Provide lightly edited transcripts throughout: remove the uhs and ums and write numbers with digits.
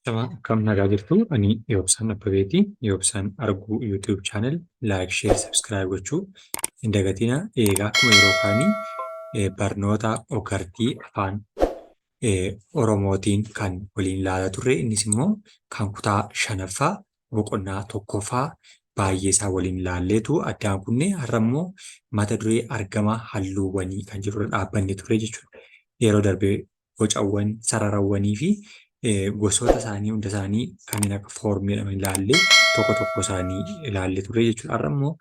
Sama akkam nagaa jirtu? Ani Yoobsaan Abbabeeti. Yoobsaan Arguu YouTube channel like, share, subscribe gochuu hin dagatina. Egaa akkuma yeroo kaanii barnoota og-artii afaan Oromootiin kan waliin ilaalaa turre, innis immoo kan kutaa shanaffaa boqonnaa tokkoffaa baay'ee isaa waliin ilaalleetu addaan kunne. Har'a immoo mata duree argama halluuwwanii kan jedhurra dhaabbanne ture jechuudha. Yeroo darbe bocawwan, sararawwanii fi gosoota isaanii hunda isaanii kanneen akka foormii jedhaman ilaallee, tokko tokko isaanii ilaallee turre jechuudha. Har'a immoo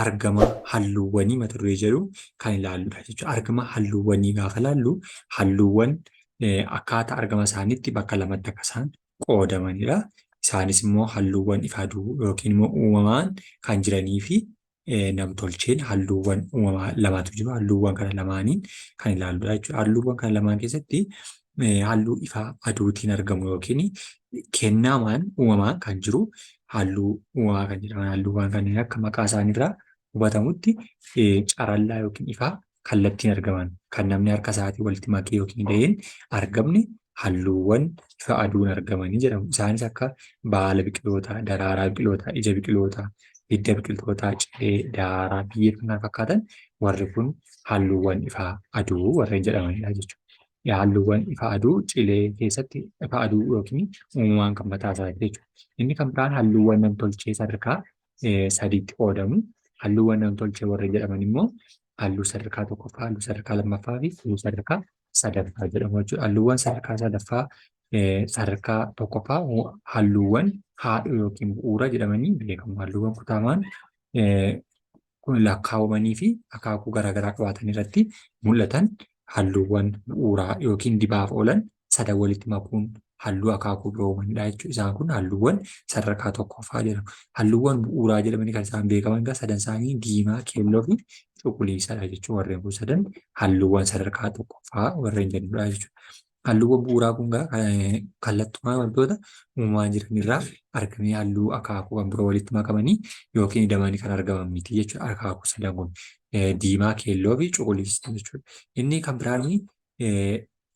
argama halluuwwanii mata duree jedhu kan ilaalludha jechuudha. Argama halluuwwanii gaafa ilaallu, halluuwwan akkaataa argama isaaniitti bakka lamatti akka isaan qoodamanidha. Isaanis immoo halluuwwan ifa aduu yookiin immoo uumamaan kan jiranii fi namtolcheen halluuwwan uumamaa lamatu jiru. Halluuwwan kana lamaaniin kan ilaalludha jechuudha. Halluuwwan kana lamaan keessatti halluu ifa aduutiin argamu yookiin kennamaan uumamaan kan jiru, halluu uumamaa kan jedhaman, halluuwwan kanneen akka maqaa isaaniirraa hubatamutti carallaa yookiin ifaa kallattiin argaman, kan namni harka isaatii walitti makee yookiin gaheen argamne, halluuwwan ifa aduun argamanii jedhamu. Isaanis akka baala biqilootaa, daraaraa biqilootaa, ija biqilootaa, hidda biqiltootaa, cilee, daaraa, biyyee fi kan kana fakkaatan, warri kun halluuwwan ifa aduu warreen jedhamanidha jechuudha. Halluuwwan ifa aduu cilee keessatti ifa aduu yookiin uumamaan kan mataa isaati jechuudha. Inni kan biraan halluuwwan namtolchee sadarkaa sadiitti qoodamu. Halluuwwan namtolchee warreen jedhaman immoo halluu sadarkaa tokkoffaa, halluu sadarkaa lammaffaa fi halluu sadarkaa sadaffaa jedhamu jechuudha. Halluuwwan sadarkaa sadaffaa, sadarkaa tokkoffaa halluuwwan haadhoo yookiin bu'uura jedhamanii beekamu. Halluuwwan kutaamaan kun lakkaawamanii fi akaakuu garaagaraa qabaatan irratti mul'atan, halluuwwan bu'uuraa yookiin dibaaf oolan sadan walitti makuun halluu akaakuu biroo uumanidha jechuudha. Isaan kun halluuwwan sadarkaa tokkoffaa jedhamu. Halluuwwan bu'uuraa jedhamanii kan isaan beekaman egaa sadan isaanii diimaa, keelloo fi cuquliisadha jechuudha. Warreen kun sadan halluuwwan sadarkaa tokkoffaa warreen jennudha jechuudha. Halluuwwan bu'uuraa kun egaa kallattumaan wantoota uumamaan jiran irraa argamee halluu akaakuu kan biroo walitti makamanii yookiin ida'amanii kan argaman miti jechuudha. Akaakuu sadan kun diimaa, keelloo fi cuquliisa jechuudha. Inni kan biraan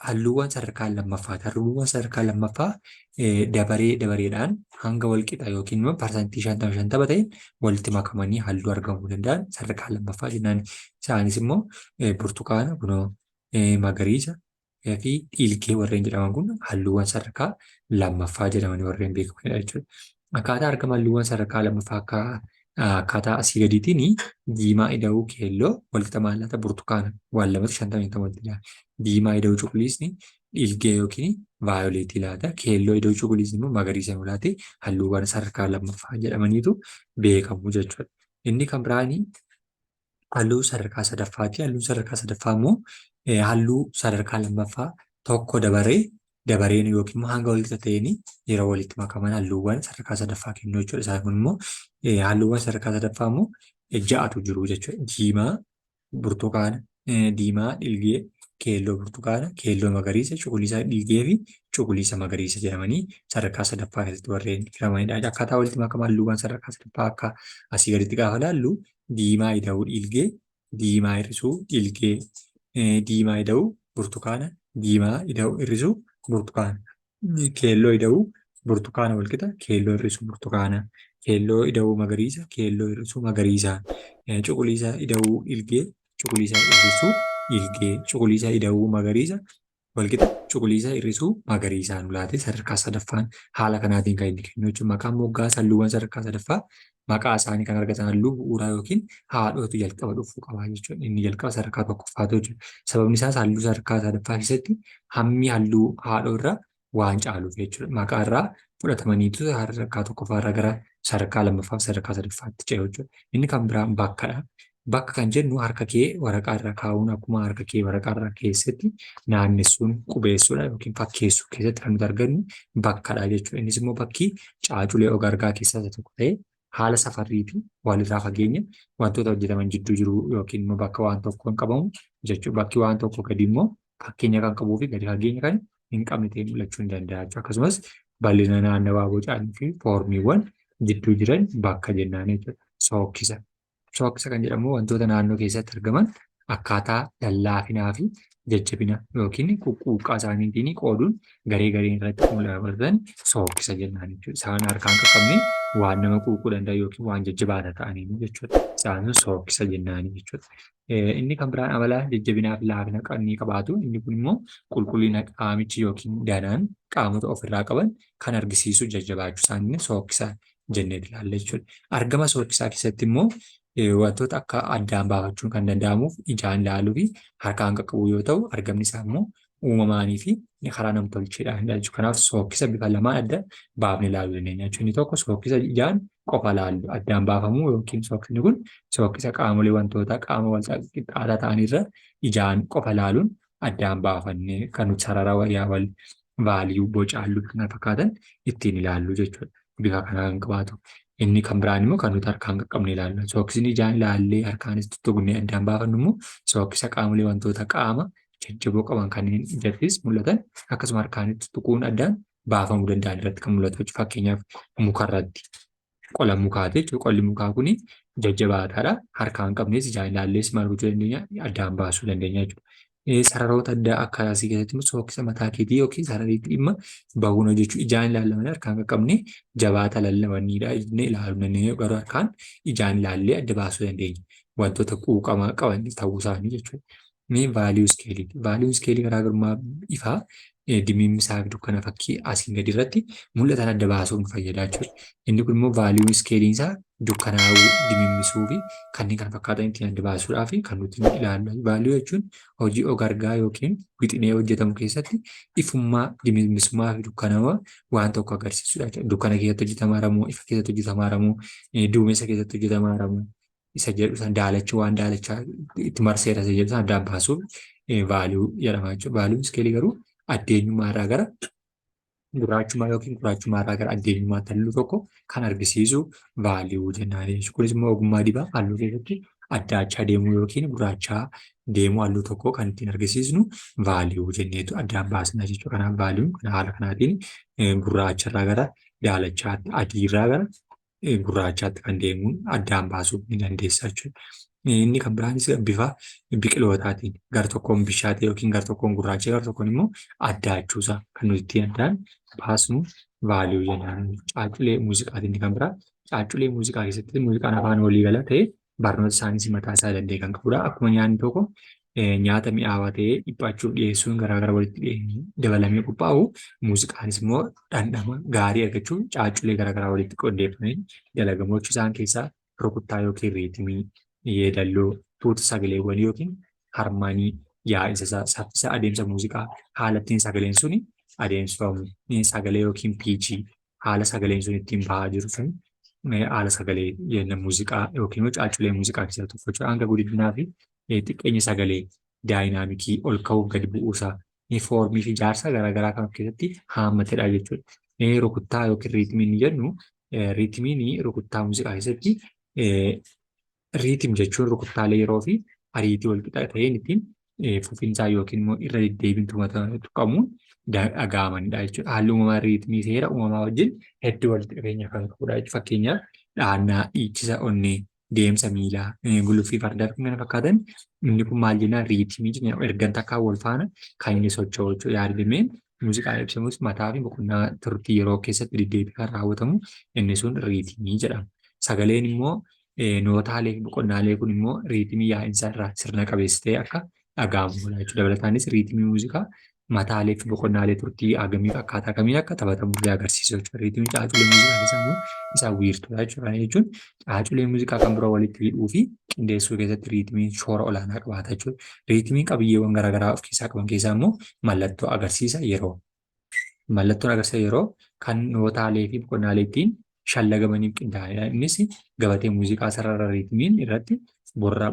halluuwwan sadarkaa lammaffaati. Halluuwwan sadarkaa lammaffaa dabaree dabareedhaan hanga wal qixa yookiin immoo 50% ta'een walitti makamanii halluu argamuu danda'an sadarkaa lammaffaa jennaan. Isaanis immoo burtukaana, kunoo magariisa fi dhiilgee warreen jedhaman kun halluuwwan sadarkaa lammaffaa jedhamanii warreen beekamanidha jechuudha. Akkaataa argama halluuwwan sadarkaa lammaffaa akka akkaataa asii gadiitiin, diimaa ida'uu keelloo walqixa maal laata? Burtukaana. Waan lamatu 50 50 walitti dhiyaata. Diimaa ida'uu cuquliisni dhiilgee yookiin vaayoleetii laata. Keelloo ida'uu cuquliisni immoo magariisa nu laate. Halluuwwan sadarkaa lammaffaa jedhamaniitu beekamu jechuudha. Inni kan biraanii halluu sadarkaa sadaffaati. Halluun sadarkaa sadaffaa immoo halluu sadarkaa lammaffaa tokko dabaree dabareen yookiin immoo hanga walqixa ta'een yeroo walitti makaman halluuwwan sadarkaa sadaffaa kennu jechuudha. Isaan kun immoo halluuwwan sadarkaa sadaffaa immoo ja'atu jiru jechuudha. Diimaa, burtukaana, diimaa, dhiilgee, keelloo burtukaana, keelloo magariisa, cuquliisa dhiilgee fi cuquliisa magariisa jedhamanii sadarkaa sadaffaa keessatti warreen hiramanidha. Akkaataa walitti makama halluuwwan sadarkaa sadaffaa akka asii gaditti gaafa ilaallu, diimaa ida'uu dhiilgee, diimaa hir'isuu dhiilgee, diimaa ida'uu burtukaana, diimaa ida'uu hir'isuu burtukaana, keelloo ida'uu burtukaana walqixa keelloo hir'isuu burtukaana, keelloo ida'uu magariisa, keelloo hir'isuu magariisa, cuquliisa ida'uu dhiilgee, cuquliisa hir'isuu dhiilgee, cuquliisa ida'uu magariisa walqixa cuquliisa hir'isuu magariisaa nu laate. Sadarkaa sadaffaan haala kanaatiin kan inni kennu jechuudha. Maqaan moggaasa halluuwwan sadarkaa sadaffaa maqaa isaanii kan argatan halluu bu'uuraa yookiin haadhootu jalqaba dhufuu qaba jechuudha. Inni jalqaba sadarkaa tokkoffaatu jechuudha. Sababni isaas halluu sadarkaa sadaffaa keessatti hammi halluu haadhoo irra waan caaluuf jechuudha. Maqaa irraa fudhatamaniitu sadarkaa tokkoffaa irraa gara sadarkaa lammaffaa fi sadarkaa sadaffaatti ce'u jechuudha. Inni kan biraan bakkadha. Bakka kan jennu harka kee waraqaa irra kaa'uun, akkuma harka kee waraqaa irra keessatti naannessuun qubeessuudha yookiin fakkeessuu keessatti kan nuti argannu bakkadha jechuudha. Innis immoo bakki caaculee og-argaa keessaa isa tokko ta'ee haala safarrii fi walirraa fageenya wantoota hojjetaman jidduu jiru yookiin immoo bakka waan tokkoon qabamu jechuudha. Bakki waan tokko gadi immoo fakkeenya kan qabuu fi gadi fageenya kan hin qabne ta'ee mul'achuu ni danda'a jechuudha. Akkasumas bal'ina naannawaa bocaan fi foormiiwwan jidduu jiran bakka jennaan jechuudha. Sookkisa. Sookkisa kan jedhamu wantoota naannoo keessatti argaman Akkaataa lallaafinaa fi jajjabina yookiin quqquuqqaa isaaniitiin qooduun garee gareen irratti mul'atan sookkisa jennaan jechuudha. Isaan harkaan qaqqabne waan nama quuquu danda'u yookiin waan jajjabaata ta'aniin jechuudha. Isaan sun sookkisa jennaan jechuudha. Inni kan biraan amala jajjabinaa fi laafina ni qabaatu. Inni kun immoo qulqullina qaamichi yookiin danaan qaamota ofirraa qaban kan argisiisu jajjabaachuu isaanii sookkisa jennee ilaalla jechuudha. Argama sookkisaa keessatti immoo wantoota akka addaan baafachuun kan danda'amuuf ijaan ilaaluu fi harkaan qaqqabuu yoo ta'u, argamni isaa immoo uumamaanii fi karaa namtolcheedhaan jechuudha. Kanaaf sookkisa bifa lamaan adda baafnee ilaaluu dandeenya jechuudha. Inni tokko sookkisa ijaan qofa ilaallu addaan baafamuu yookiin sookkisni kun sookkisa qaamolee wantootaa qaama wal qixxaataa ta'anirra ijaan qofa ilaaluun addaan baafannee kan nuti sarara wal vaaliyuu boca halluu kana fakkaatan ittiin ilaallu jechuudha. Bifa kanaa kan qabaatu. Inni kan biraan immoo kan nuti harkaan qaqqabne ilaallu. Sookkisni ijaan ilaallee harkaanis tuttuqnee addaan baafannu immoo sookkisa qaamolee wantoota qaama jajjaboo qaban kanneen ijattis mul'atan akkasuma harkaanis tuttuquun addaan baafamuu danda'an irratti kan mul'atu jechuudha. Fakkeenyaaf mukarratti qola mukaati jechuudha. Qolli mukaa kuni jajjabaataadha. Harkaan qabnees ijaan ilaallees maal gochuu dandeenya? Addaan baasuu dandeenya jechuudha. Sararoota addaa akkasii keessatti immoo sookkisa mataa keetii yookiin sarariitti dhimma bahuun hojjechuu ijaan ilaallamanii harkaan qaqqabne jabaata lallabaniidha jennee ilaaluu dandeenya. Garuu harkaan ijaan ilaallee adda baasuu dandeenya. Wantoota quuqama qaban ta'uu isaanii jechuudha. Mee value scale. Value scale garaagarummaa ifaa dimimmisaa fi dukkana fakkii asiin gadi irratti mul'atan adda baasuuf nu fayyada jechuudha. Inni kun immoo value scale isaa dukkanaa'uu, dimimmisuu fi kanneen kana fakkaatan ittiin adda baasuudhaaf kan nuti ilaallu. Value jechuun hojii og-argaa yookiin wixinee hojjetamu keessatti ifummaa, dimimmisummaa fi dukkanawaa waan tokko agarsiisudha jechuudha. Dukkana keessatti hojjetamaa moo ifa keessatti hojjetamaa moo duumessa keessatti hojjetamaa moo isa jedhu san daalacha waan daalachaa itti marseera isa jedhu san addaan baasuuf value jedhama jechuudha. Value scale garuu addeenyummaa irraa gara gurraachummaa yookiin gurraachummaa irraa gara addeenyummaatti halluu tokko kan argisiisu value jennaan jechuudha. Kunis immoo ogummaa dibaa halluu keessatti addaachaa deemuu yookiin gurraachaa deemuu halluu tokko kan ittiin argisiisnu value jenneetu addaan baasna jechuudha. Kanaaf valueun haala kanaatiin gurraacha irraa gara daalachaatti, adii irraa gara gurraachaatti kan deemuun addaan baasuu ni dandeessa jechuudha. Inni kan biraanis bifa biqilootaatiin gar tokkoon bishaate yookiin gar tokkoon gurraacha gar tokkoon immoo addaachuusaa kan nuti ittiin addaan baasnu value jennaan. Caacculee muuziqaatiin inni kan biraa caacculee muuziqaa keessatti muuziqaan afaan walii gala ta'e barnoota saayinsii mataa isaa danda'e kan qabudha. Akkuma nyaanni tokko nyaata mi'aawaa ta'ee dhiphachuuf dhiyeessuun garaagara walitti dabalamee qophaa'u, muuziqaanis immoo dhandhama gaarii argachuun caacculee garaagaraa walitti qindeeffamee dalagamu. Isaan keessaa rukuttaa yookiin riitimii, yeedalloo, tuuta sagaleewwanii yookiin harmanii, yaa'insa isaa, saffisa adeemsa muuziqaa, haala ittiin sagaleen suni adeemsifamu, sagalee yookiin piichii, haala sagaleen sun ittiin bahaa jiru sun haala sagalee muuziqaa yookiin immoo caacculee muuziqaa keessaa tokko jechuudha. Hanga guddinaa fi xiqqeenya sagalee, daayinaamikii ol ka'uuf gadi bu'uusaa, foormii fi ijaarsa garaagaraa kan of keessatti haammatedha jechuudha. Rukuttaa yookiin riitimiin ni jennu, riitimiin rukuttaa muuziqaa keessatti rhythm jechuun rukuttaalee yeroo fi ariitii wal qixa ta'een ittiin fufiinsaa yookiin immoo irra deddeebiin tuqamuun dhaga'amanidha jechuudha. Haalli uumamaa riitimii seera uumamaa wajjin hedduu walitti dhufeenya kan qabudha jechuudha. Fakkeenyaaf dhahannaa, dhiichisa onnee, deemsa miilaa, guluffii fardaa fi kan kana fakkaatan inni kun maal jennaan riitimii jenna. Ergan takkaa wal faana kan inni socho'u jechuudha. Yaadrimeen muuziqaan ibsamus mataa fi boqonnaa turtii yeroo keessatti deddeebii kan raawwatamu inni sun riitimii jedhama. Sagaleen immoo nootaalee fi boqonnaalee kun immoo riitimii yaa'insa irraa sirna qabeessa ta'e akka dhaga'amu godha jechuudha. Dabalataanis riitimii muuziqaa mataalee fi boqonnaalee turtii hagamii fi akkaataa kamiin akka taphatamu illee agarsiisu jechuudha. Riitimiin caaculee muuziqaa keessaa immoo isa wiirtuudha jechuudha. Kana jechuun caaculee muuziqaa kan biroo walitti hidhuu fi qindeessuu keessatti riitimiin shoora olaanaa qabaata jechuudha. Riitimiin qabiyyeewwan garaagaraa of keessaa qaban keessaa immoo mallattoo agarsiisa yeroo. Mallattoon agarsiisa yeroo kan nootaalee fi boqonnaalee ittiin shallagamaniif qindaa'edha. Innis gabatee muuziqaa sarara riitimiin irratti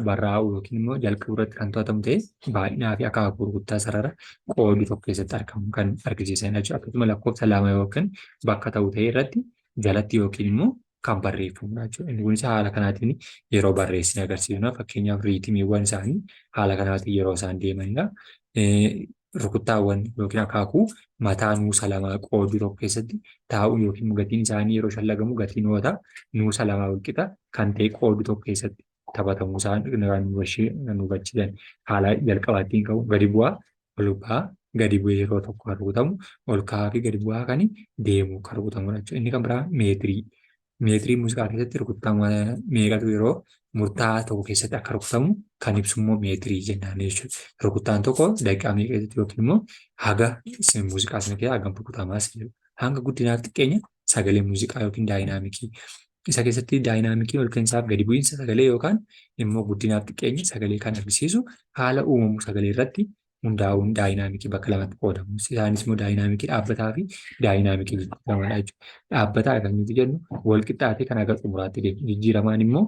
barraa'u yookiin immoo jalqabu irratti kan to'atamu ta'ee baay'inaa fi akaakuu rukuttaa sarara qooduu tokko keessatti argamu kan argisiisanidha jechuudha. Akkasuma lakkoofsa lama yookiin bakka ta'u ta'e irratti jalatti yookiin immoo kan barreeffamudha jechuudha. Inni kunis haala kanaatiin yeroo barreessine agarsiisna. Fakkeenyaaf riitimiiwwan isaanii haala kanaatiin yeroo isaan deemanidha. Rukuttaawwan yookiin akaakuu mataa nuusa lamaa qooduu tokko keessatti taa'u yookiin gatiin isaanii yeroo shallagamu gatii noota nuusa lamaa walqixa kan ta'e qooduu tokko keessatti taphatamuu isaa kan nu hubachiisan. Haala jalqabaattiin ka'u gadi bu'aa, ol ka'aa, gadi bu'ee yeroo tokko kan rukutamu, ol ka'aa fi gadi bu'aa kan deemu kan rukutamudha jechuudha. Inni kan biraa meetirii. Meetirii muuziqaa keessatti rukutama meeqatu yeroo murtaa'aa tokko keessatti akka rukutamu kan ibsu immoo meetirii jennaan jechuudha. Rukuttaan tokko daqiiqaa meeqa keessatti yookiin immoo haga muuziqaa sana keessaa hagam rukutamaas jedhu. Hanga guddinaaf xiqqeenya sagalee muuziqaa yookiin daayinaamikii. Isa keessatti daayinaamikiin ol ka'iinsaaf gadi bu'iinsa sagalee yookaan immoo guddinaaf xiqqeenya sagalee kan argisiisu haala uumamu sagalee irratti hundaa'uun daayinaamikii bakka lamatti qoodamu. Isaanis immoo daayinaamikii dhaabbataa fi daayinaamikii jijjiiramaadha jechuudha. Dhaabbataa kan nuti jennu wal qixxaatee kan haga xumuraatti deemu. Jijjiiramaan immoo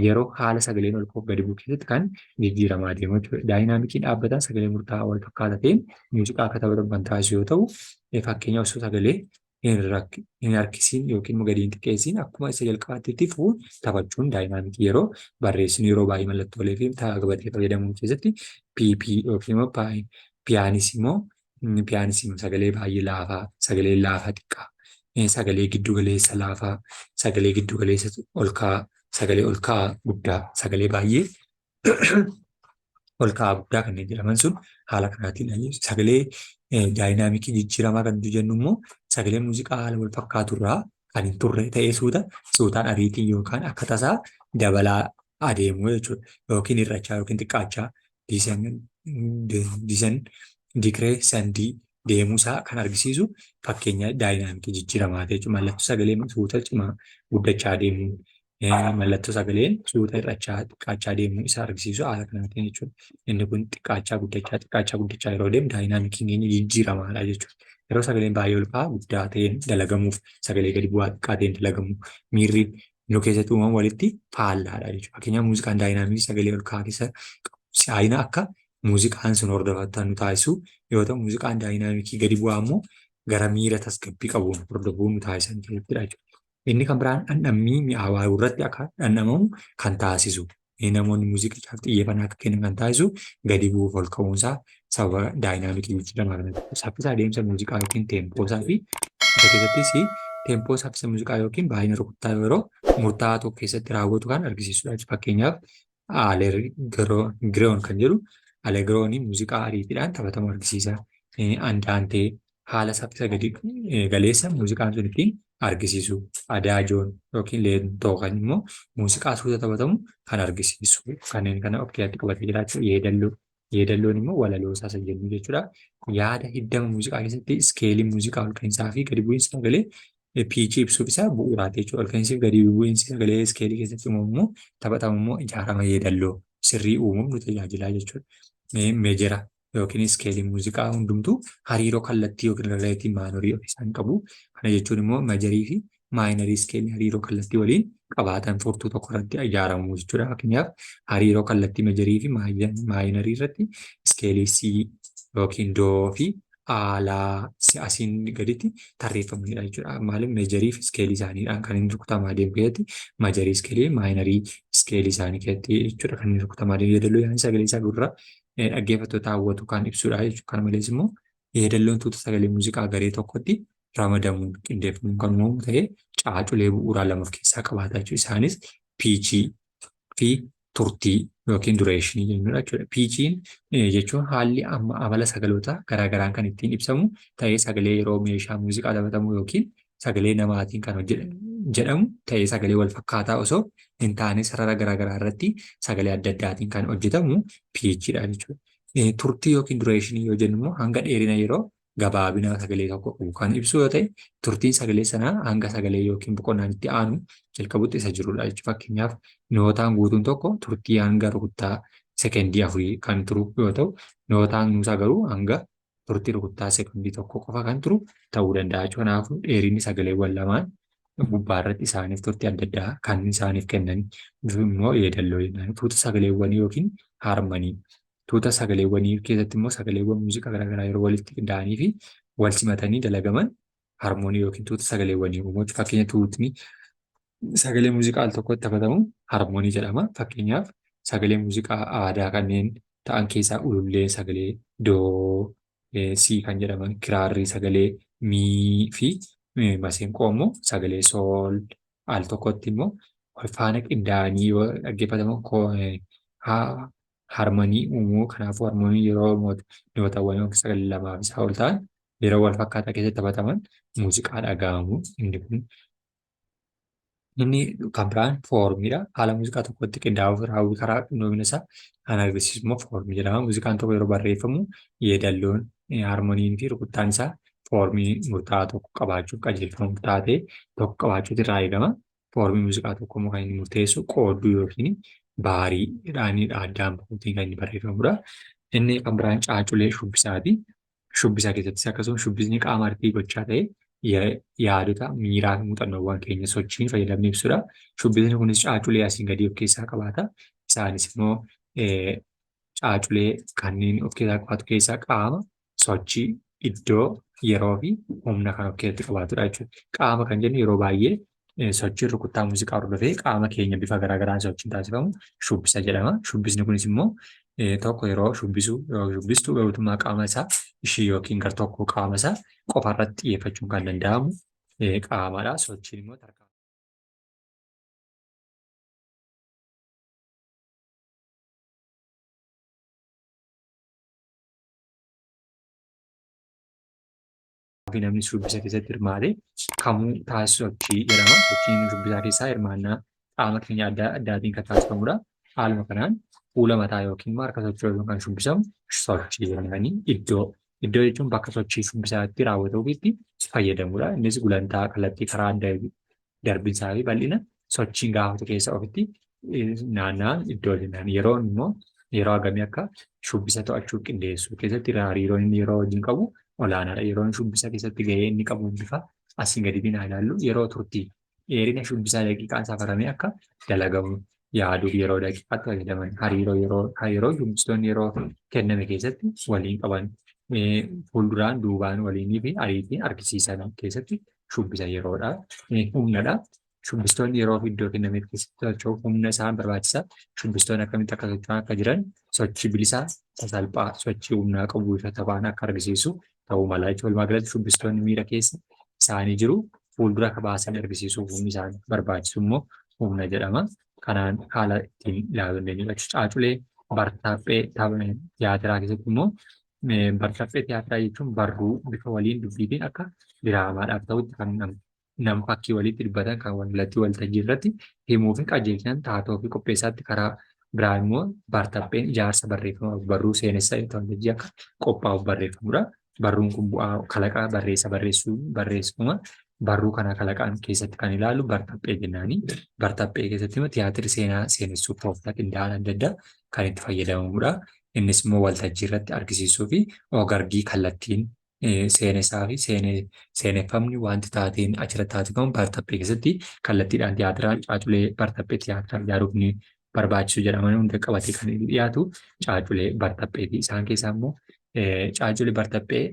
yeroo haala sagaleen ol ka'uuf gadi bu'u keessatti kan jijjiiramaa deemu jechuudha. Daayinaamikiin dhaabbataa sagalee murtaa'aa wal fakkaataa ta'een muuziqaa akka taphatamu kan taasisu yoo ta'u, fakkeenya osoo sagalee hin harkisiin yookiin immoo gadi hin xiqqeessiin akkuma isa jalqabaatti itti fufuun taphachuun daayinaamikii yeroo barreessinu yeroo baay'ee mallattoolee fi gabatee fayyadamuun keessatti PP yookiin immoo piyaanisimoo piyaanisimoo sagalee baay'ee laafaa, sagalee laafaa xiqqaa, sagalee giddu galeessa laafaa, sagalee giddu galeessa ol ka'aa, sagalee ol ka'aa guddaa, sagalee baay'ee ol ka'aa guddaa kanneen jedhaman sun haala kanaatiin sagalee daayinaamikii jijjiiramaa kan nuti jennu immoo sagalee muuziqaa haala wal fakkaatu irraa kan hin turre ta'ee suuta suutaan ariitiin yookaan akka tasaa dabalaa adeemu jechuudha. Yookiin hir'achaa yookiin xiqqaachaa diisen dikree sandii deemuusaa kan argisiisu fakkeenya daayinaamikii jijjiiramaa jechuudha. Mallattoo sagalee suuta cimaa guddachaa deemuu, mallattoo sagaleen suuta hir'achaa xiqqaachaa deemuu isa argisiisu haala kanaatiin jechuudha. Inni kun xiqqaachaa guddachaa xiqqaachaa guddachaa yeroo deemu daayinaamikiin keenya jijjiiramaadha jechuudha. Yeroo sagaleen baay'ee ol ka'aa guddaa ta'een dalagamuuf sagalee gadi bu'aa xiqqaa ta'een dalagamu miirri nu keessatti uumamu walitti faallaadha jechuudha. Fakkeenyaaf muuziqaan daayinaamikii sagalee ol ka'aa keessa si'aayina akka muuziqaan sun hordofatan nu taasisu yoo ta'u, muuziqaan daayinaamikii gadi bu'aa immoo gara miira tasgabbii qabuun hordofuu nu taasisan jechuudha. Inni kan biraan dhandhammii mi'aawaa irratti akka dhandhamamu kan taasisu, namoonni muuziqichaaf xiyyeeffannaa akka kennan kan taasisu gadi bu'uuf ol ka'uunsaa sababa daayinaamikii jijjiiramaa kanatti. Saffisa adeemsa muuziqaa yookiin teempoo isaa fi isa keessattis teempoo saffisa muuziqaa yookiin baay'ina rukuttaa yeroo murtaa'aa tokko keessatti raawwatu kan argisiisudha. Fakkeenyaaf Aleegiroon kan jedhu Aleegiroonii muuziqaa ariitiidhaan taphatamu argisiisa. Andaantee haala saffisa gadi galeessa muuziqaan sun ittiin argisiisu. Adaajoon yookiin leentoo kan immoo muuziqaa suuta taphatamu kan argisiisu. Kanneen kana of keessatti qabatee jiraachuu yeedalloo. Yeedalloon immoo walaloo isaa isa jennu jechuudha. Yaada hiddama muuziqaa keessatti iskeelii muuziqaa ol ka'iinsaa fi gadi bu'iinsa sagalee piichii ibsuuf isa bu'uuraati jechuudha. Ol ka'iinsi fi gadi bu'iinsi sagalee iskeelii keessatti uumamu immoo taphatamu immoo ijaarama yeedalloo sirrii uumuuf nu tajaajila jechuudha. Meejera yookiin iskeeliin muuziqaa hundumtuu hariiroo kallattii yookiin kallattii maanorii of isaan qabu. Kana jechuun immoo majarii fi maayinarii iskeelii hariiroo kallattii waliin qabaatan furtuu tokko irratti ijaaramu jechuudha. Fakkeenyaaf hariiroo kallattii majarii fi maayinarii irratti iskeelii C yookiin doo fi aalaa asiin gaditti tarreeffamanidha jechuudha. Maaliif meejarii fi iskeelii isaaniidhaan kan inni rukutamaa deemu keessatti majarii iskeelii maayinarii iskeelii isaanii keessatti jechuudha kan inni rukutamaa deemu. Yeedaloo yaa'in sagalee isaa gurra dhaggeeffattoota hawwatu kan ibsudha jechuudha. Kana malees immoo yeedalloon tuuta sagalee muuziqaa garee tokkotti ramadamuun qindeeffamuun kan uumamu ta'ee caaculee bu'uuraa lama of keessaa qabaata jechuudha. Isaanis piichii fi turtii yookiin dureeshinii jennudha jechuudha. Piichiin jechuun haalli amma amala sagaloota garaagaraan kan ittiin ibsamu ta'ee sagalee yeroo meeshaa muuziqaa taphatamu yookiin sagalee namaatiin kan jedhamu ta'ee sagalee wal fakkaataa osoo hin taane sarara garaagaraa irratti sagalee adda addaatiin kan hojjetamu piichiidha jechuudha. Turtii yookiin dureeshinii yoo jennu immoo hanga dheerina yeroo gabaabina sagalee tokko qabu kan ibsu yoo ta'e, turtiin sagalee sanaa hanga sagalee yookiin boqonnaan itti aanu jalqabutti isa jirudha jechuudha. Fakkeenyaaf nootaan guutuun tokko turtii hanga rukuttaa sekendii 4 kan turu yoo ta'u, nootaan nuusaa garuu hanga turtii rukuttaa sekondii 1 qofa kan turu ta'uu danda'a jechuudha. Kanaafuu dheerinni sagaleewwan lamaan gubbaa irratti isaaniif turtii adda addaa kan isaaniif kennan immoo yeedalloo jennaan. Tuuta sagaleewwanii yookiin haarmanii. Tuuta sagaleewwanii keessatti immoo sagaleewwan muuziqaa garaagaraa yeroo walitti qindaa'anii fi wal simatanii dalagaman harmoonii yookiin tuuta sagaleewwanii uumu. Fakkeenya tuutni sagalee muuziqaa al tokkotti taphatamu harmoonii jedhama. Fakkeenyaaf sagalee muuziqaa aadaa kanneen ta'an keessaa ululleen sagalee doo, sii kan jedhaman, kiraarri sagalee mii fi maseenqoo immoo sagalee sool al tokkotti immoo Wal faana qindaa'anii yoo dhaggeeffataman harmanii uumuu. Kanaafuu harmanii yeroo nootawwan yookiin sagalee lamaa fi isaa ol ta'an yeroo wal fakkaataa keessatti taphataman muuziqaa dhaga'amu inni kun. Inni kan biraan foormiidha. Haala muuziqaa tokkotti qindaa'uuf raawwii karaa qindoomina isaa kan agarsiisu immoo foormii jedhama. Muuziqaan tokko yeroo barreeffamu yeedalloon, harmoniin fi rukuttaan isaa foormii murtaa'aa tokko qabaachuuf qajeelfama murtaa'aa ta'e tokko qabaachuutu irraa eegama. Foormii muuziqaa tokko immoo kan inni murteessu qoodduu yookiin baariidhaanidha addaan bahuutiin kan inni barreeffamudha. Inni kan biraan caaculee shubbisaati. Shubbisa keessattis akkasuma shubbisni qaama artii gochaa ta'e yaadota, miiraa fi muuxannoowwan keenya sochiin fayyadamne ibsudha. Shubbisni kunis caaculee asiin gadii of keessaa qabaata. Isaanis immoo caaculee kanneen of keessaa qabaatu keessaa qaama, sochii, iddoo, yeroo fi humna kan of keessatti qabaatudha jechuudha. Qaama kan jennu yeroo baay'ee sochiin rukuttaa muuziqaa hordofee qaama keenya bifa garaagaraan sochiin taasifamu shubbisa jedhama. Shubbisni kunis immoo tokko yeroo shubbisu yeroo shubbistu guutummaa qaama isaa ishii yookiin gar tokko qaama isaa qofa irratti xiyyeeffachuun kan danda'amu qaamadha. Sochiin immoo tarkaanfii. Fi namni shubbisa keessatti hirmaate kamuu taasisu sochii jedhama. Sochiin shubbisaa keessaa hirmaannaa qaama keenya adda addaatiin kan taasifamudha. Haaluma kanaan fuula mataa yookiin immoo harka sochoosuun kan shubbisamu sochii jedhamanii iddoo. Iddoo jechuun bakka sochii shubbisaa itti raawwatamuuf itti fayyadamudha. Innis gulantaa kallattii karaa adda darbinsaa fi bal'ina sochiin gaafatu keessa ofitti naanna'an iddoo jennaan. Yeroon immoo yeroo hagamii akka shubbisa to'achuu qindeessuu keessatti hariiroon inni yeroo wajjin qabu olaanaadha. Yeroon shubbisa keessatti gahee inni qabu bifa asiin gadiitiin haa ilaallu. Yeroo turtii dheerina shubbisaa daqiiqaan safaramee akka dalagamu yaaduuf yeroo daqiiqaatti fayyadaman hariiroo yeroo hariiroo shubbistoonni yeroo kenname keessatti waliin qaban fuulduraan duubaan waliinii fi ariitiin argisiisan keessatti shubbisa yeroodha. Humnadha. Shubbistoonni yeroo fi iddoo kennameef keessatti socho'uuf humna isaan barbaachisa. Shubbistoonni akkamitti akka socho'an akka jiran sochii bilisaa sasalphaa sochii humnaa qabu bifa taphaan akka argisiisu ta'uu mala jechuudha. Walumaa galatti shubbistoonni miira keessa isaanii jiru fuuldura akka baasan argisiisuuf humni isaan barbaachisu immoo humna jedhama. Kanaan haala ittiin ilaaluu dandeenyudha. Caaculee bartaaphee tiyaatiraa keessatti immoo bartaaphee tiyaatiraa jechuun barruu bifa waliin dubbiitiin akka diraamaadhaaf ta'utti kan nam fakkii walitti dubbatan kan wallattii waltajjii irratti himuu fi qajeelchan taatoo fi qopheessaatti karaa biraa immoo bartapheen ijaarsa barreeffama barruu seenessa waltajjii akka qophaa'uuf barreeffamudha. Barruun kun bu'aa kalaqaa barreessa barreessuu barreessuma barruu kana kalaqaan keessatti kan ilaalu bartaphee jennaani. Bartaphee keessatti immoo tiyaatirri seenaa seenessuuf tooftaa qindaa'aan adda addaa kan itti fayyadamamudha. Innis immoo waltajjii irratti argisiisuu fi og-argii kallattiin seenessaa fi seeneffamni wanti taateen achirratti taasifamu bartaphee keessatti kallattiidhaan tiyaatiraan caaculee bartaphee tiyaatiraa ijaaruuf ni barbaachisu jedhamanii hunda qabatee kan dhiyaatu caaculee bartapheeti. Isaan keessaa immoo caaculee bartaphee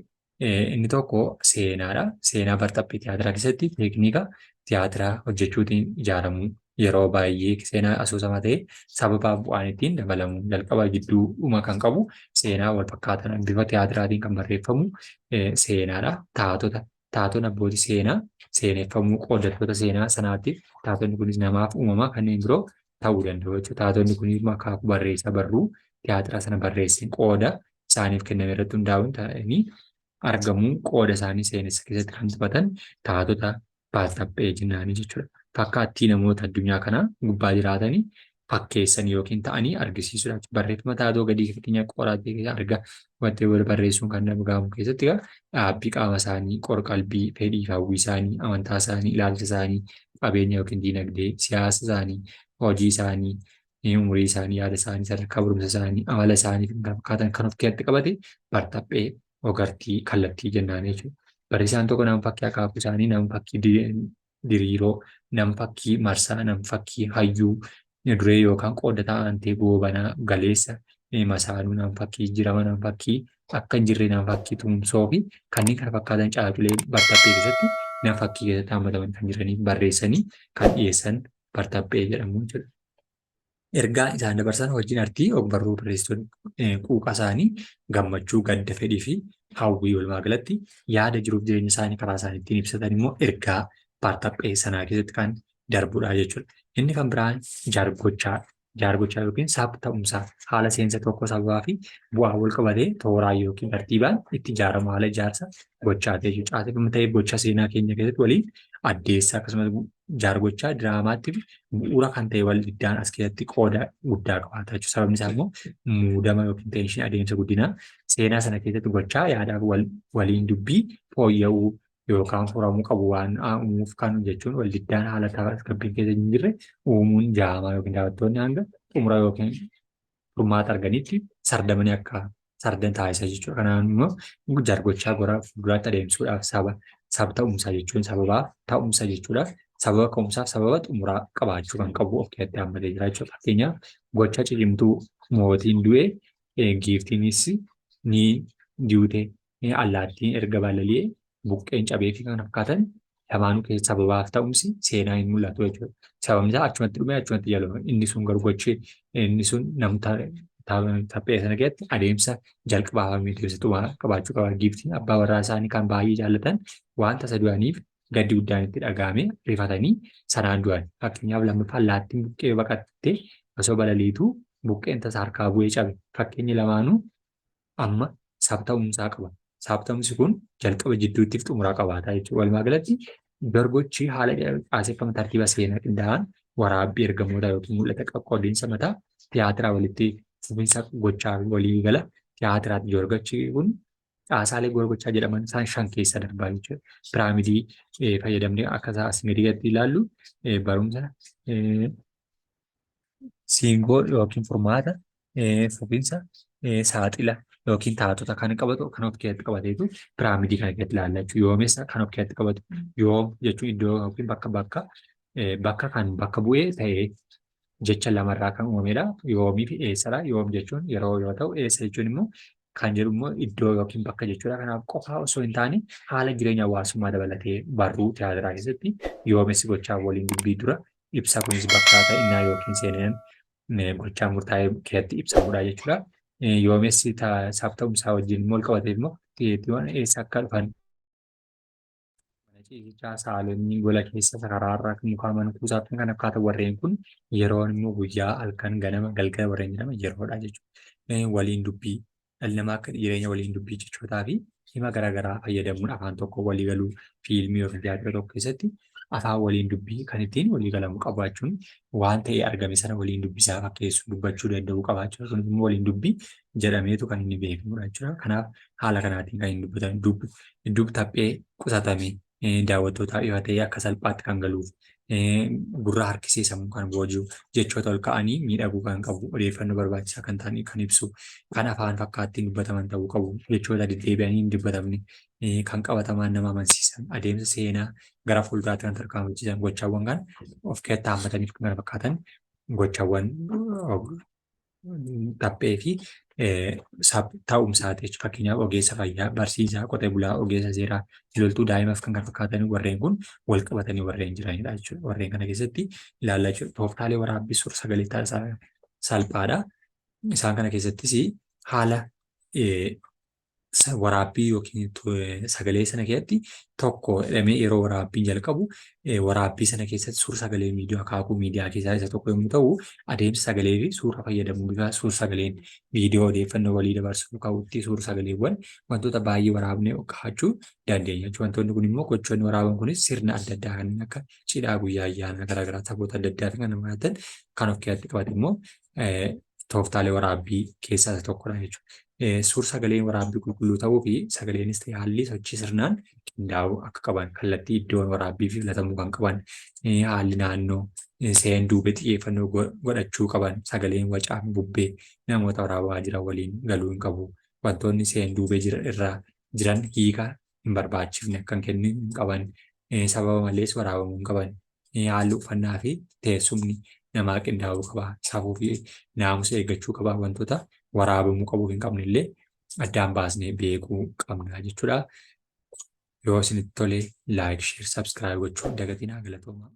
inni tokko seenaadha. Seenaa bartaphee tiyaatiraa keessatti teekniika tiyaatiraa hojjechuutiin ijaaramu yeroo baay'ee seenaa asoosamaa ta'e sababaaf bu'aan ittiin dabalamu jalqaba gidduu dhuma kan qabu seenaa wal fakkaataan bifa tiyaatiraatiin kan barreeffamu seenaadha. Taatota taatonni abbootii seenaa seeneffamuu qooddattoota seenaa sanaatti taatonni kunis namaaf uumamaa kanneen biroo ta'uu danda'u jechuudha. Taatonni kunis akaakuu barreessaa barruu tiyaatiraa sana barreessin qooda isaaniif kenname irratti hundaa'uun ta'anii argamuu qooda isaanii seenessa keessatti kan taphatan taatota baaltaphee jennaanii jechuudha. Fakkaattii namoota addunyaa kanaa gubbaa jiraatanii fakkeessan yookiin ta'anii argisiisuudha. Barreeffama taatoo gadii fakkeenya qoraattii keessa arga wanti wal barreessuun kan nama gaamu keessatti egaa dhaabbii qaama isaanii, qorqalbii, fedhii fi hawwii isaanii, amantaa isaanii, ilaalcha isaanii, qabeenya yookiin diinagdee, siyaasa isaanii, hojii isaanii, umurii isaanii, yaada isaanii, sadarkaa barumsa isaanii, amala isaanii fi kan fakkaatan kan of keessatti qabate bartaphee ogartii kallattii jennaan jechuudha. Barreessaan tokko nama fakkii akaakuu isaanii, nama fakkii diriiroo, nam fakkii marsaa, nam fakkii hayyuu duree yookaan qooddataa aantee goobanaa galeessa masaanuu, nam fakkii jirama, nam fakkii akka hin jirre, nam fakkii tumsoo fi kanneen kana fakkaatan caaculee bartaphee keessatti nam fakkii keessatti hammataman kan jiranii barreessanii kan dhiyeessan bartaphee jedhamu jechuudha. Ergaa isaan dabarsan hojiin artii ogbarruu barreessitoonni quuqa isaanii gammachuu, gadda, fedhii fi hawwii walumaa galatti yaada jiruuf jireenya isaanii karaa isaan ittiin ibsatan immoo ergaa bartaphee sanaa keessatti kan darbudha jechuudha. Inni kan biraan jaargochaa. Jaargochaa yookiin sab ta'umsaa haala seensa tokko sababaa fi bu'aa wal qabatee tooraa yookiin tartiibaan itti ijaaramu haala ijaarsa gochaati jechuudha. Caaseffama ta'ee gocha seenaa keenya keessatti waliin addeessa akkasumas jaargochaa diraamaatti bu'uura kan ta'e wal diddaan as keessatti qooda guddaa qabaata jechuudha. Sababni isaa immoo muudama yookiin tension adeemsa guddinaa seenaa sana keessatti gochaa yaadaaf waliin dubbii fooyya'uu yookaan furamuu qabu waan uumuuf kan jechuun wal diddaan haala tasgabbiin keessa hin jirre uumuun jaamaa yookiin daawwattoonni hanga xumura yookiin furmaata arganitti sardamanii akka sardan taasisa jechuudha. Kanaan immoo jaargochaa gora fuulduraatti adeemsuudhaaf saba sab ta'umsaa jechuun sababaa ta'umsa jechuudha. Sababa ka'umsaaf sababa xumuraa qabaachuu kan qabu of keessatti hammatee jira jechuudha. Fakkeenyaaf gocha cicimtuu mootiin du'e giiftiinis ni duute allaattiin erga balali'ee buqqeen cabee fi kan fakkaatan lamaanuu keessa sababaaf ta'umsi seenaa hin mul'atu jechuudha. Sababni isaa achumatti dhumee achumatti jaluma. Inni sun garuu gochi inni sun namta taphee sana keessatti adeemsa jalqabaa fi adeemsa xumuraa qabaachuu qaba. Giiftiin abbaa warraa isaanii kan baay'ee jaallatan waan tasa du'aniif gaddi guddaan itti dhaga'ame rifatanii sanaan du'an. Fakkeenyaaf lammaffaa allaattiin buqqee baqattee osoo balaliituu buqqeen tasa harkaa bu'ee cabe. Fakkeenyi lamaanuu amma sabta'umsaa qaba. Sabta'umsi kun jalqaba jidduutti fi xumuraa qabaata jechuudha. Walumaa galatti gargochi haala caaseffama tartiiba seenaa qindaa'aan waraabbii ergamootaa yookiin mul'ata qoqqoodiinsa mataa tiyaatiraa walitti fufinsa gochaa fi waliigala tiyaatiraati. Jorgochi kun caasaalee gorgochaa jedhaman isaan shan keessa darbaa jechuudha. Piraamidii fayyadamnee akka isaa asii gaditti ilaallu barumsa siingoo yookiin furmaata fufinsa saaxila yookiin taatota kan qabatu kan of keessatti qabateetu piraamidii kana keessatti ilaalla jechuudha. Yoomessa kan of keessatti qabatu yoom jechuun iddoo yookiin bakka bakka bakka kan bakka bu'ee ta'ee jecha lamarraa kan uumamedha. Yoomii fi eessadha. Yoom jechuun yeroo yoo ta'u eessa jechuun immoo kan jedhu immoo iddoo yookiin bakka jechuudha. Kanaaf qofaa osoo hin taane haala jireenya hawaasummaa dabalatee barruu tiyaatiraa keessatti yoomessi gochaa waliin dubbii dura ibsa kunis bakka ta'innaa yookiin seenaan gochaa murtaa'e keessatti ibsamudha jechuudha. Yoomessi sabta'umsaa wajjin immoo wal qabatee immoo xiyyeettiiwwan eessa akka dhufan mana ciisichaa, saalonni, gola keessa, karaarra, mukaa, mana kuusaa fi kan fakkaatan warreen kun yeroon immoo guyyaa, halkan, ganama, galgala warreen jedhaman yeroodha jechuudha. Waliin dubbii dhalli namaa akka jireenya waliin dubbii jechootaa fi hima garaagaraa fayyadamuun afaan tokko walii galuu fiilmii yookiin tiyaatira tokko keessatti afaan waliin dubbii kan ittiin walii galamu qabaachuun waan ta'e argame sana waliin dubbisaa fakkeessuu dubbachuu danda'uu qabaachuu kunis immoo waliin dubbii jedhameetu kan inni beekamudha jechuudha. Kanaaf haala kanaatiin kan inni dubbatan dub taphee qusatame daawwattootaaf ifa ta'ee akka salphaatti kan galuuf gurra harkisee sammuu kan booji'u jechoota ol ka'anii miidhaguu kan qabu odeeffannoo barbaachisaa kan ta'an kan ibsu kan afaan fakkaattiin dubbataman ta'uu qabu jechoota deddeebi'anii hin dubbatamne kan qabatamaan nama amansiisan adeemsa seenaa gara fuulduraatti kan tarkaanfachiisan gochaawwan kan of keessatti haammataniif kan kana fakkaatan gochaawwan taphee fi ta'umsaati jechuudha. Fakkeenyaaf ogeessa fayyaa, barsiisaa, qotee bulaa, ogeessa seeraa, loltuu daa'imaaf kan kana fakkaatan warreen kun wal qabatanii warreen jiranidha jechuudha. Warreen kana keessatti ilaallaa jechuudha. Tooftaalee waraabbii suur sagalee salphaadha. Isaan kana keessattis haala waraabbii yookiin sagalee sana keessatti tokko jedhamee yeroo waraabbiin jalqabu waraabbii sana keessatti suur sagalee miidiyaa akaakuu miidiyaa keessaa isa tokko yommuu ta'u adeemsa sagalee fi suura fayyadamuu bifa suur sagaleen viidiyoo odeeffannoo walii dabarsuu ka'utti suur sagaleewwan wantoota baay'ee waraabnee kaa'achuu dandeenya jechuudha. Wantoonni kun immoo gochoonni waraaban kunis sirna adda addaa kanneen akka cidhaa guyyaa ayyaanaa garaagaraa taphoota adda addaa fi kan nama kan of keessatti qabate immoo tooftaalee waraabbii keessaa isa tokkodha jechuudha. Suur sagaleen waraabbii qulqulluu ta'uu fi sagaleenis ta'e haalli sochii sirnaan qindaa'uu akka qaban kallattii iddoon waraabbii fi filatamuu kan qaban haalli naannoo seen duubee xiyyeeffannoo godhachuu qaban sagaleen wacaa fi bubbee namoota waraabaa jiran waliin galuu hin qabu. Wantoonni seen duubee irraa jiran hiika hin barbaachifne akka hin kennine hin qaban. Sababa malees waraabamuu hin qaban. Haalli uffannaa fi teessumni namaa qindaa'uu qaba. Safuu fi naamusa eeggachuu qaba. Wantoota waraabamuu qabuu hin qabne illee addaan baasnee beekuu qabna jechuudha. Yoo isinitti tole like, share, subscribe gochuu hin dagatinaa galatoomaa.